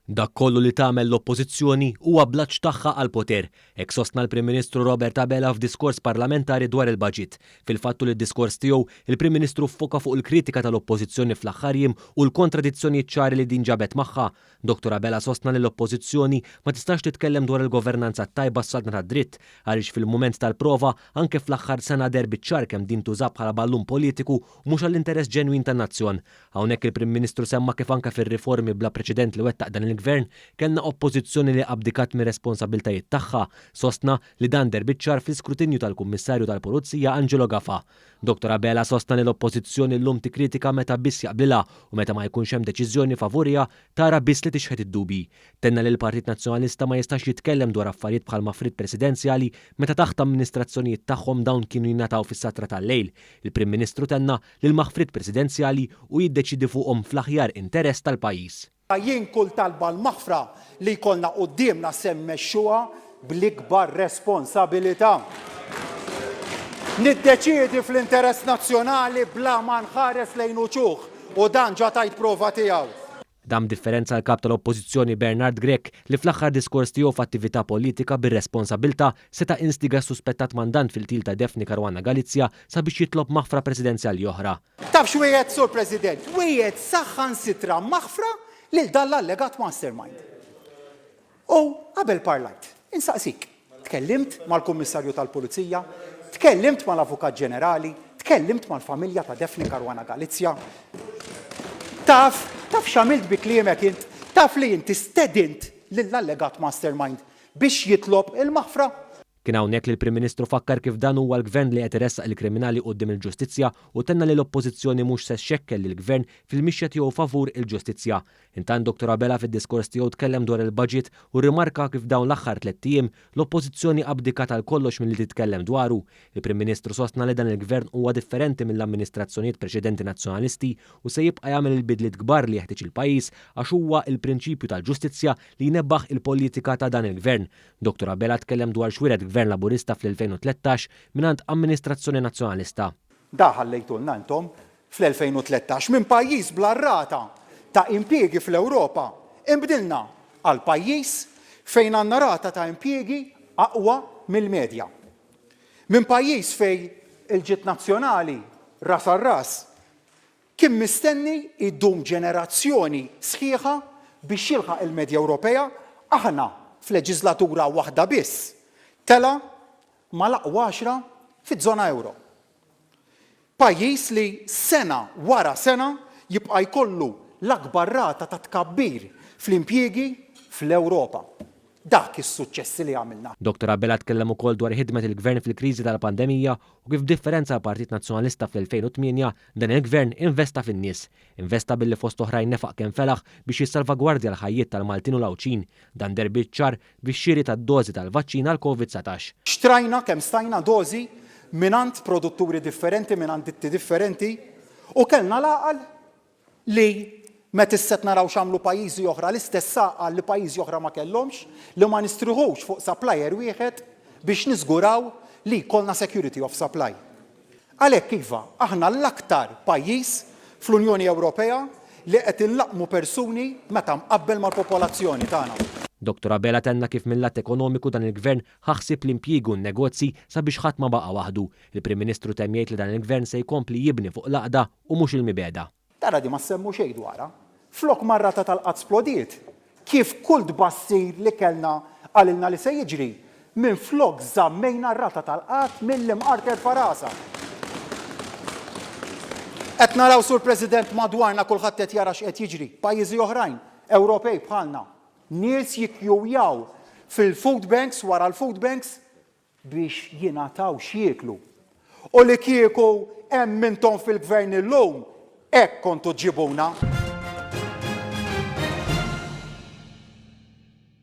Dak kollu li tagħmel l-Oppożizzjoni huwa bl-għatx tagħha għall-poter. Hekk sostna l-Prim Ministru Robert Abela f'diskors parlamentari dwar il-baġit. Fil-fatt tul id-diskors tiegħu, il-Prim Ministru ffoka fuq il-kritika tal-Oppożizzjoni fl-aħħar jiem u l-kontradizzjonijiet ċari li din ġabet magħha. Dottor Abela sostna li l-Oppożizzjoni ma tistax titkellem dwar il-governanza t-tajba s-saltna tad-dritt għaliex fil-mument tal-prova anke fl-aħħar sena deher biċ-ċar kemm din tuża bħala ballun politiku u mhux għall-interess ġenwin tan-nazzjon. Hawnhekk il-Prim Ministru semma kif anke fir-riformi bla preċedent li wettaq dan il-Gvern, kellna Oppożizzjoni li abdikat mir-responsabbiltajiet tagħha. Sostna li dan deher biċ-ċar fl-iskrutinju tal-Kummissarju tal-Pulizija Angelo Gafà. Dottor Abela sostna li l-Oppożizzjoni llum tikkritika meta biss jaqblilha u meta ma jkunx hemm deċiżjoni favuriha tara biss li tixħet id-dubji. Tenna li l-Partit Nazzjonalista ma jistax jitkellem dwar affarijiet bħal maffriet presidenzjali meta taħt amministrazzjonijiet tagħhom dawn kienu jingħataw fis-satra tal-lejl. Il-Prim Ministru tenna li l-maħfriet presidenzjali u jiddeċiedi fuqhom fl-aħjar interess tal-pajjiż. Jien kull talba għall-maħfra li jkollna quddiemna se mmexxuha bl-ikbar responsabilità. Niddeċiedi fl-interess nazzjonali bla ma nħares lejn uċuħ u dan ġa tajt prova tiegħu. Dan b'differenza għall-Kap tal-Oppożizzjoni Bernard Grech li fl-aħħar diskors tiegħu f'attività politika bir-responsabilità seta' instiga s-suspettat mandant fil-qtil ta' Daphne Caruana Galizia sabiex jitlob maħfra presidenzjali oħra. Taf x'wiegħed Sur President? Wiegħed saħansitra maħfra lil dan l-allegat mastermind. U qabel parlajt, insaqsik, tkellimt mal-Kummissarju tal-Pulizija? Tkellimt mal-Avukat Ġenerali? Tkellimt mal-familja ta' Daphne Caruana Galizia? Taf, taf x'għamilt bi kliemek int? Taf li inti stedint lill-allegat mastermind biex jitlob il-maħfra? Kien hawnhekk li l-Prim Ministru fakkar kif dan huwa l-Gvern li qed iressaq il-kriminali quddiem il-ġustizzja u tenna li l-Oppożizzjoni mhux se xxekkel lill-Gvern fil-mixja tiegħu favur il-ġustizzja. Intant Dottor Abela fid-diskors tiegħu tkellem dwar il-budget u rrimarka kif dawn l-aħħar tlett ijiem l-Oppożizzjoni abdikat għal kollox milli titkellem dwaru. Il-Prim Ministru sostna li dan il-Gvern huwa differenti mill-amministrazzjonijiet preċedenti Nazzjonalisti u se jibqa' jagħmel il-bidliet kbar li jeħtieġ il-pajjiż għax huwa il-prinċipju tal-ġustizzja li jnebbaħ il-politika ta' dan il-Gvern. Dottor Abela tkellem dwar x'wiret Gvern Laburista fl-2013 mingħand amministrazzjoni Nazzjonalista. Da ħallejtulna intom Fl-2013, minn pajjiż bla rata ta' impjiegi fl-Ewropa, inbdilna għal pajjiż fejn għandna rata ta' impjiegi aqwa mill-medja. Minn pajjiż fejn il-ġid nazzjonali, ras għal ras, kien mistenni jdum ġenerazzjoni sħiħa biex jilħaq il-medja Ewropea, aħna f'leġiżlatura waħda biss tela' mal-aqwa għaxra fiż-żona ewro. Pajjiż li sena wara sena jibqa' jkollu l-akbar rata ta' tkabbir fl-impjiegi fl-Ewropa. Dak is-suċċessi li għamilna. Dottor Abela tkellem ukoll dwar ħidmet il-Gvern fil-kriżi tal-pandemija u kif b'differenza għall-Partit Nazzjonalista fl-2008, dan il-Gvern investa fin-nies. Investa billi fost oħrajn nefaq kemm felaħ biex jissalvagwardja l-ħajjiet tal-Maltin u l-Għawdxin. Dan deher biċ-ċar bix-xiri tad-dożi tal-vaċċin għall-Covid 19. Xtrajna kemm stajna dożi mingħand produtturi differenti, mingħand ditti differenti u kellna l-għaqal li meta issa qed naraw x'għamlu pajjiżi oħra, l-istess għaqal li pajjiżi oħra ma kellhomx, li ma nistriħux fuq supplier wieħed biex niżguraw li jkollna security of supply. Għalhekk iva, aħna l-aktar pajjiż fl-Unjoni Ewropea li qed inlaqqmu persuni meta mqabbel mal-popolazzjoni tagħna. Dottor Abela tenna kif mil-lat ekonomiku dan il-Gvern ħa ħsieb l-impjiegi u n-negozji sabiex ħadd ma baqa' waħdu. Il-Prim Ministru temm jgħid li dan il-Gvern se jkompli jibni fuq l-għaqda u mhux il-mibegħda. Tara di ma ssemmu xejn dwarha. Flok ma r-rata tal-qgħad splodiet, kif kull tbassir li kellna qalilna li se jiġri, minflok żammejna r-rata tal-qgħad mill-imqar terfa' rasha. Qed naraw Sur President madwarna kulħadd qed jara x'qed jiġri, pajjiżi oħrajn, Ewropej bħalna, nies jikkjuwjaw fil-food banks wara l-food banks biex jingħataw x'jieklu. U li kieku hemm intom fil-Gvern illum, hekk kontu ġġibuna.